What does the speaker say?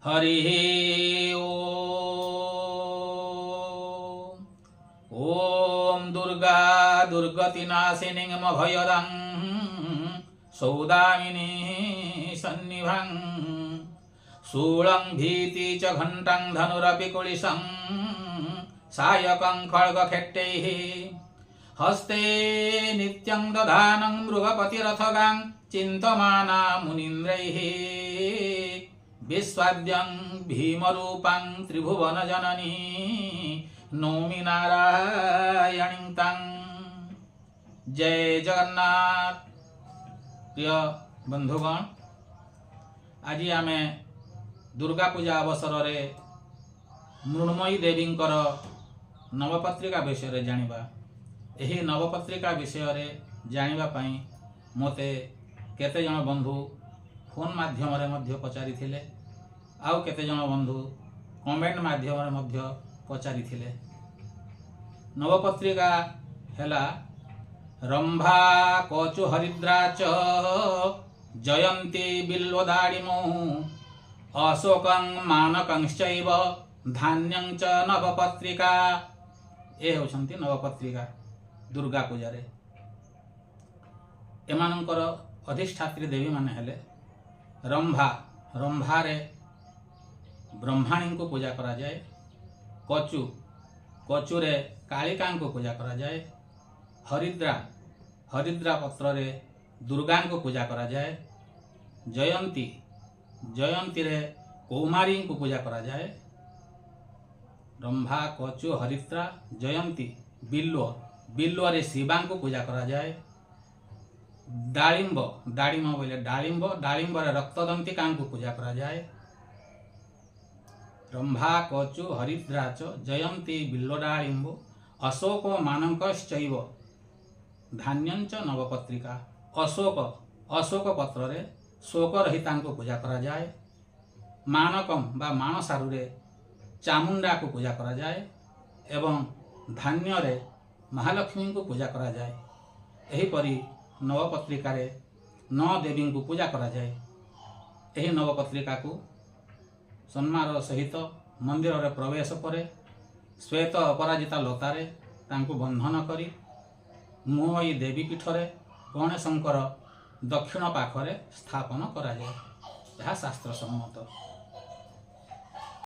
ହରି ଓମ୍। ଓମ୍ ଦୁର୍ଗା ଦୁର୍ଗତିନାଶିନୀଂ ଭୟଦଂ ସୌଦାମିନୀ ସନ୍ନିଭଂ ଶୂଳଂ ଭୀତି ଚ ଘଣ୍ଟାଂ ଧନୁରପି କୁଳିଶଂ ସାୟକଂ ଖଡ଼୍ଗଖେଟ୍ଟୈः ହସ୍ତେ ନିତ୍ୟଂ ଦଧାନଂ ମୃଗପତିରଥଗାଂ ଚିନ୍ତମାନା ମୁନୀନ୍ଦ୍ରୈः ବିସ୍ୱାଦ୍ୟଂ ଭୀମରୂପାଂ ତ୍ରିଭୁବନଜନନୀ ନୌମି ନାରାୟଣୀଂ ତାଂ। ଜୟ ଜଗନ୍ନାଥ। ପ୍ରିୟ ବନ୍ଧୁଗଣ, ଆଜି ଆମେ ଦୁର୍ଗା ପୂଜା ଅବସରରେ ମୃଣ୍ମୟୀ ଦେବୀଙ୍କର ନବପତ୍ରିକା ବିଷୟରେ ଜାଣିବା। ଏହି ନବପତ୍ରିକା ବିଷୟରେ ଜାଣିବା ପାଇଁ ମୋତେ କେତେଜଣ ବନ୍ଧୁ ଫୋନ୍ ମାଧ୍ୟମରେ ମଧ୍ୟ ପଚାରିଥିଲେ, ଆଉ କେତେଜଣ ବନ୍ଧୁ କମେଣ୍ଟ ମାଧ୍ୟମରେ ମଧ୍ୟ ପଚାରିଥିଲେ। ନବପତ୍ରିକା ହେଲା ରମ୍ଭା କଚୁ ହରିଦ୍ରା ଚ ଜୟନ୍ତୀ ବିଲ୍ୱଦାଡ଼ିମୌ ଅଶୋକଂ ମାନକଂଶ୍ଚୈବ ଧାନ୍ୟଂ ଚ ନବପତ୍ରିକା। ଏ ହେଉଛନ୍ତି ନବପତ୍ରିକା। ଦୁର୍ଗା ପୂଜାରେ ଏମାନଙ୍କର ଅଧିଷ୍ଠାତ୍ରୀ ଦେବୀମାନେ ହେଲେ ରମ୍ଭା, ରମ୍ଭାରେ ବ୍ରହ୍ମାଣୀଙ୍କୁ ପୂଜା କରାଯାଏ। କଚୁ, କଚୁରେ କାଳିକାଙ୍କୁ ପୂଜା କରାଯାଏ। ହରିଦ୍ରା, ହରିଦ୍ରା ପତ୍ରରେ ଦୁର୍ଗାଙ୍କୁ ପୂଜା କରାଯାଏ। ଜୟନ୍ତୀ, ଜୟନ୍ତୀରେ କୌମାରୀଙ୍କୁ ପୂଜା କରାଯାଏ। ରମ୍ଭା, କଚୁ, ହରିଦ୍ରା, ଜୟନ୍ତୀ, ବିଲ୍ୱ, ବିଲ୍ୱରେ ଶିବାଙ୍କୁ ପୂଜା କରାଯାଏ। ଡାଳିମ୍ବ, ଡାଳିମ୍ବ ବୋଇଲେ ଡାଳିମ୍ବ, ଡାଳିମ୍ବରେ ରକ୍ତଦନ୍ତିକାଙ୍କୁ ପୂଜା କରାଯାଏ। ରମ୍ଭା କଚୁ ହରିଦ୍ରା ଚ ଜୟନ୍ତୀ ବିଲ୍ୱ ଡାଳିମ୍ବ ଅଶୋକ ମାନକଶ୍ଚୈବ ଧାନ୍ୟଞ୍ଚ ନବପତ୍ରିକା। ଅଶୋକ, ଅଶୋକ ପତ୍ରରେ ଶୋକରହିତାଙ୍କୁ ପୂଜା କରାଯାଏ। ମାନକମ୍ ବା ମାଣସାରୁରେ ଚାମୁଣ୍ଡାକୁ ପୂଜା କରାଯାଏ ଏବଂ ଧାନ୍ୟରେ ମହାଲକ୍ଷ୍ମୀଙ୍କୁ ପୂଜା କରାଯାଏ। ଏହିପରି ନବପତ୍ରିକାରେ ନଅ ଦେବୀଙ୍କୁ ପୂଜା କରାଯାଏ। ଏହି ନବପତ୍ରିକାକୁ ସମ୍ମାନର ସହିତ ମନ୍ଦିରରେ ପ୍ରବେଶ ପରେ ଶ୍ଵେତ ଅପରାଜିତା ଲତାରେ ତାଙ୍କୁ ବନ୍ଧନ କରି ମୃଣ୍ମୟୀ ଦେବୀ ପୀଠରେ ଗଣେଶଙ୍କର ଦକ୍ଷିଣ ପାଖରେ ସ୍ଥାପନ କରାଯାଏ। ଏହା ଶାସ୍ତ୍ର ସମ୍ମତ।